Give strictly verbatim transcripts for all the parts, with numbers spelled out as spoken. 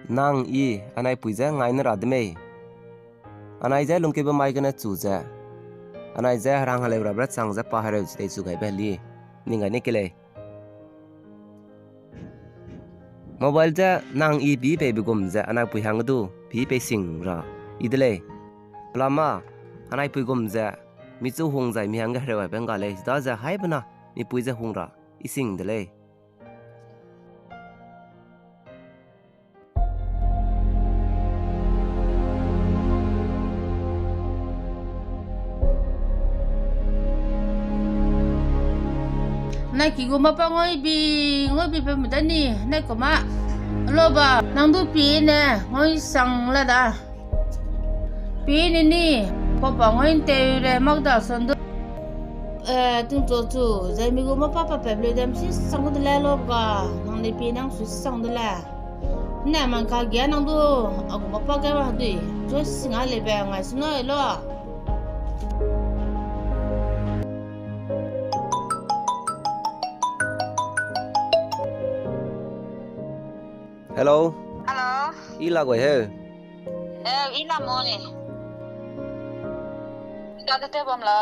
Nang i, anai pui ze ngai ne ra de mei. Anai ze lungkeube mai gene chu ze. Anai ze herang heleu rabe ra chang ze pa hereu chi tei chu gaibe heli. Ning gai ne ke lei. Mobile ze nang i pi peibe gum ze anai pui hang du pi pei sing ra i de lei. Pelama, anai pui gum ze mi chu hung zai mi hangge hereu aibe ngga lei, da ze haibena mi pui ze hung ra i sing de lei. Nai ki gu mapa ngoi bi, ngoi bi pe mu da ni, nai ko ma. Lo ba, nang du pi ne, ngoi sang la da. Pi ni ni, papa ngoi nteu re mak da son du. Eh, tingchu chu, zai mi gu mapa pa pe bleu dem si sang de le lo ga, nang ni pi nang su sang de le. Ne man ka gia nang du, a gu mapa ge ba dui, jo singa le be ngai su noi lo. Hello. Hello. I la goi heu. Eh, i la mo ni. Ka de te bam la.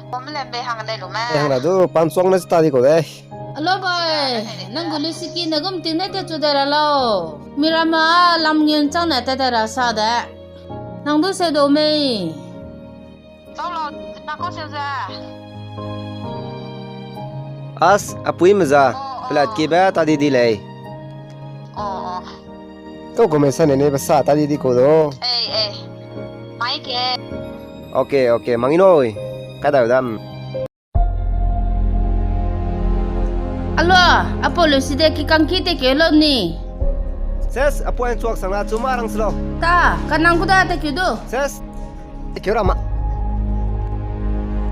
Bam le be hang dai lu me. Hang la du pan song ne sta di ko de. Alo bai, nang gu lu siki na gum ting ne te chu de ra lo. Mirama lam ngin chang ne te de ra sa de. Nang du se do mei. Chau lo, na ko se ze. As, apui me za, oh, oh, pelat ki ba ta di di lei. Oh, oh. Kau comment sa ne ne ba sa ta di di ko do. Ei, ei. Mai ke. Okay, okay, mangi noi. Ka dau dam. Alo, apo lu si de ki kang ki te ke lo ni. Ses, apo en chuak sang na chu ma rang slo. Ta, ka nang ku da te ke du. Ses, te ke ra ma.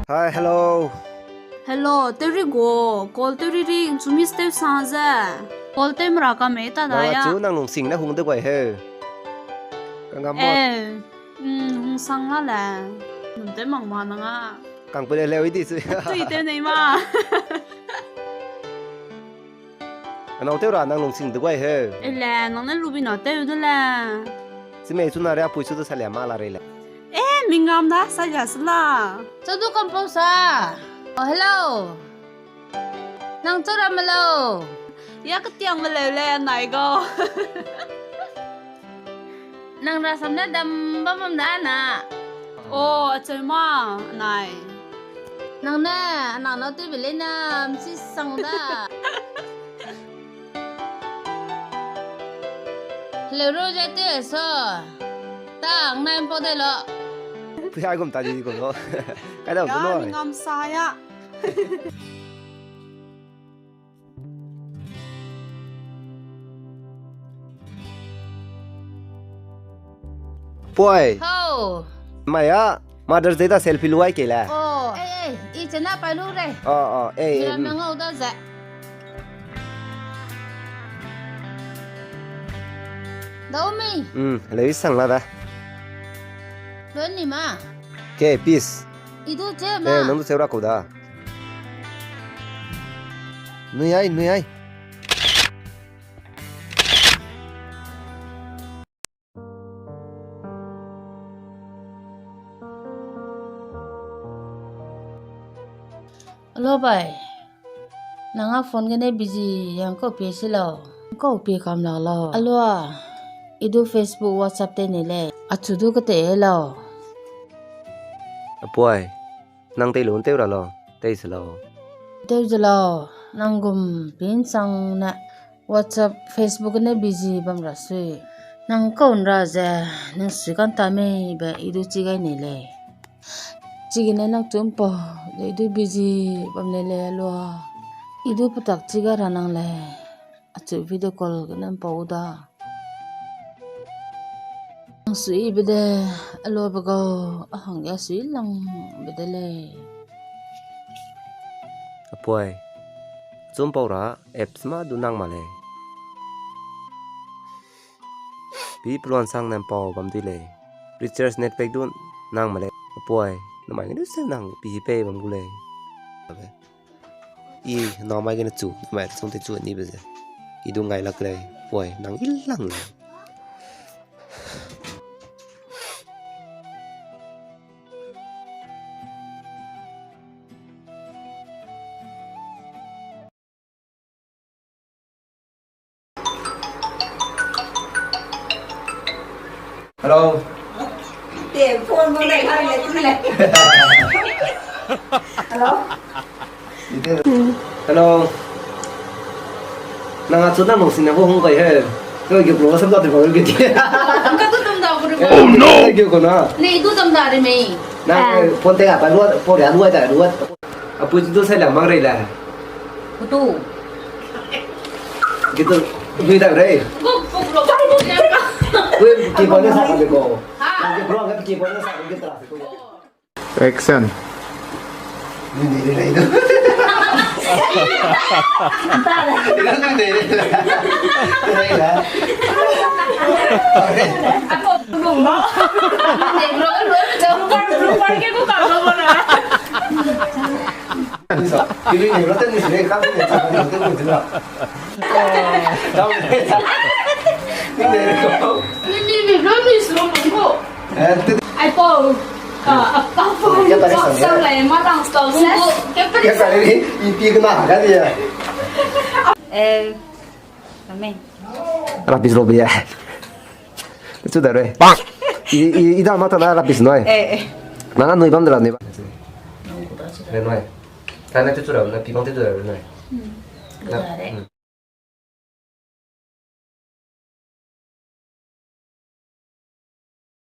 Hi, hello. Hello, tew ri gu, call tew ri ri, chu miss tew sa ze. Call tew mra ka mei ta da ya. Nang a chu nang lungsing ne hung de guai heu. Ka ngam mo. Eh, mm, hung sang la le. Num tew mak ma nang a. Kang pe le le ui di su. Tui tew nei ma. Anau tew ra nang lungsing de guai heu. E le, nang ne lu bi na tew de le. Chi mei chu na ria pui chu de sa le ma la rei le. Eh, mi ngam da, sa ya sla. Chadu kampau sa. Oh, hello. Nang chau ra melo. Ya ketiang melo le, nai go. Nang rasam ne dam bam bam da na. Oh, acheu ma, nai. Nang ne, nang nau tui be le na, msi sang da. Hello, Rose, te so. Ta, ang nai mpau de lo. Pui ai gum ta di ko lo. Kai da ko lo. Ngam sa ya. Poi. Hau. Mai a, Mother's Day da selfie luai ke le. Oh, ei, ei, i chena pai lu re. Oh, oh, ei, ei. Mira mangau da ze. Dau mi. Hmm, hello, i sang la da. Lo ni ma. Ke, peace. I du che ma. Eh, nang du che ra ko da. Nui ai, nui ai. Alo bai. Nang a phone gene busy yang kau pie si lau. Kau pie kam la lau. Alo a. I du Facebook, WhatsApp te ni le. Achu du kete lau. Apuai. Nang tei lu tew ra lau, tei se lau. Tew ze lau, nang gum pinsang ne WhatsApp, Facebook ne busy bam ra sui. Nang kaun ra ze, nang sui kan ta mei be i du chi gai nei lei. Chigene nang chu mpau, de i du busy bam nei lei lua. I du petak chi gai ra nang lei. Achu video call gene mpau da. Nang sui be de, alo be gau, a hang ya sui lang be de lei. Apuai, chum pau ra, apps ma du nang ma lei. Pi peluan sang ne mpau bam dui lei. Recharge net pack du nang ma lei. Apuai, namai gene se nang pi hi pei bam gu lei. I nau mai gene chu, mai chung te chu ni be ze. I du ngai lak lei, puai, nang i lang lei. Hello. Te phone mo dai kai le tu le. Hello. Hello. Nang a chu na nang sing na bo hung kai he. Ko ge pro sam da te ba ge ti. Ka tu tam da ko re. Oh no. Ge ko na. Nei tu tam da re mei. Na phone te ga pa lo po re a lu da lu. A pu tu sai la mang re la. Ku tu. Gitu, lui da re. Ku ku lo. Ku ki pa ne sa ka ko. Ha. Ki pro ga ki pa ne sa ka ko. Action. Ni ni ni ni. Ni ni ni ni. Ako lu ma. Ni ni lo lo. Lu pa lu pa ke ku ka lo na. Ai pau, a, a, a pau, sang lai ma lang stau se. Eh, amen. Rubbish lo bia. Chu da re. I, i, i da ma ta na rubbish noi. Eh, eh. Nang a nui bam da la nui bam. Re noi. Ta na chu chu ra na pi bang chu chu ra re noi. Hmm. Na, da re. Hmm.